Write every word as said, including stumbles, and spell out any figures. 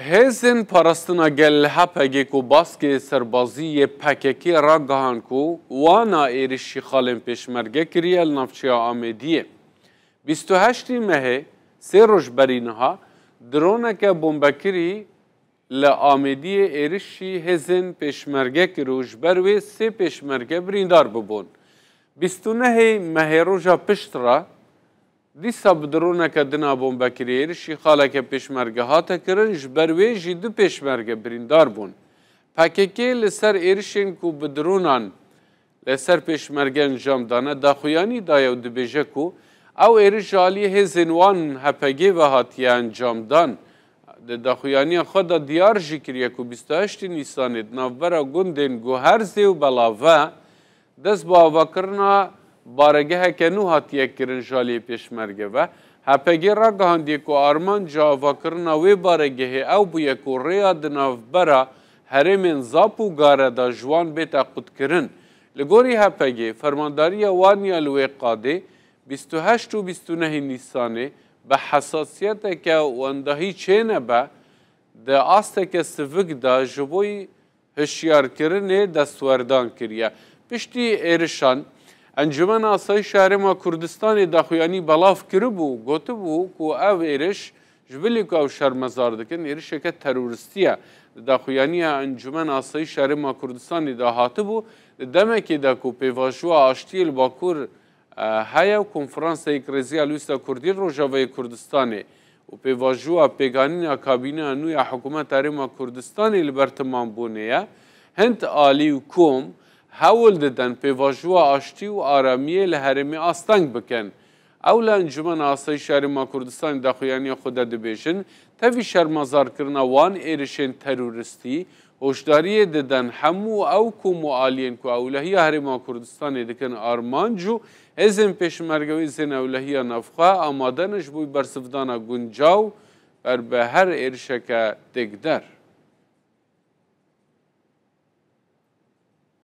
Hêzên Parastina Gel, H P G, ku baskê serbazî yê P K K ragihand ku wana êrişî xalên pêşmerge kiriye li navçeya Amêdiyê. Bîst û heştê mehê, sê roj berî niha, droneke bombekirî li Amêdiyê êrişî hêzên pêşmerge kir û ji ber wê sê pêşmerge birîndar bibûn. Bîst û nehê mehê roja pişt re, dîsa bi droneke din a bombekirî êrişî xaleke pêşmerge hate kirin, ji ber wê jî du pêşmerge birîndar bûn. P K K li ser êrişên ku bi dronan li ser pêşmerge encam dane, daxuyanî daye û dibêje ku ew êriş ji aliyê hêzên wan H P G ve hatiye encam dan. Di daxuyaniya xwe de diyar jî kiriye ku bîst û heştê Nîsanê di navbera gundên Guherzê û Belave dest bi avakirina baregeheke nû hatiye kirin ji aliyê pêşmerge ve. H P G ragihandiye ku armanca avakirina wê baregehê ew bûye ku rêya di navbera herêmên Zap û Gare de ji wan bête qutkirin. Li gorî H P G, fermandariya wan ya li wê qadê bîst û heşt û bîst û nehê Nîsanê bi hesasiyeteke wendahî çênebe, di asteke sivik de ji bo hişyarkirinê destwerdan kiriye. Piştî êrişan, Encûmena Asayîşa Herêma Kurdistanê daxuyanî belav kiribû, gotibû ku ev êriş, ji bilî ku ew şermezar dikin, êrişeke teroristî ye. Di daxuyaniya Encûmena Asayîşa Herêma Kurdistanê de hatibû, di demekê de ku pêvajoya aştiyê li Bakur e, heye û konferanseyek rêziya Lwîsta Kurdî li Rojavayê Kurdistanê û pêvajoya pêkanîna kabîneya nû ya Hikûmeta Herêma Kurdistanê li ber timanbûnê ye, hind alî û kom hewl didin pêvajoya aştî û aramiyê li herêmê asteng bikin. Ew li Encûmena Asayîşa Herêma Kurdistanê daxuyaniya xwe de dibêjin, tevî şermezarkirina wan êrişên teroristî, hoşdariyê didin hemû ew kom û aliyên ku ewlehiya Herêma Kurdistanê dikin armanc û hêzên pêşmerge û hêzên ewlehiya navxwe amade ne ji bo bersivdana guncaw ber bi her êrişeke têkder.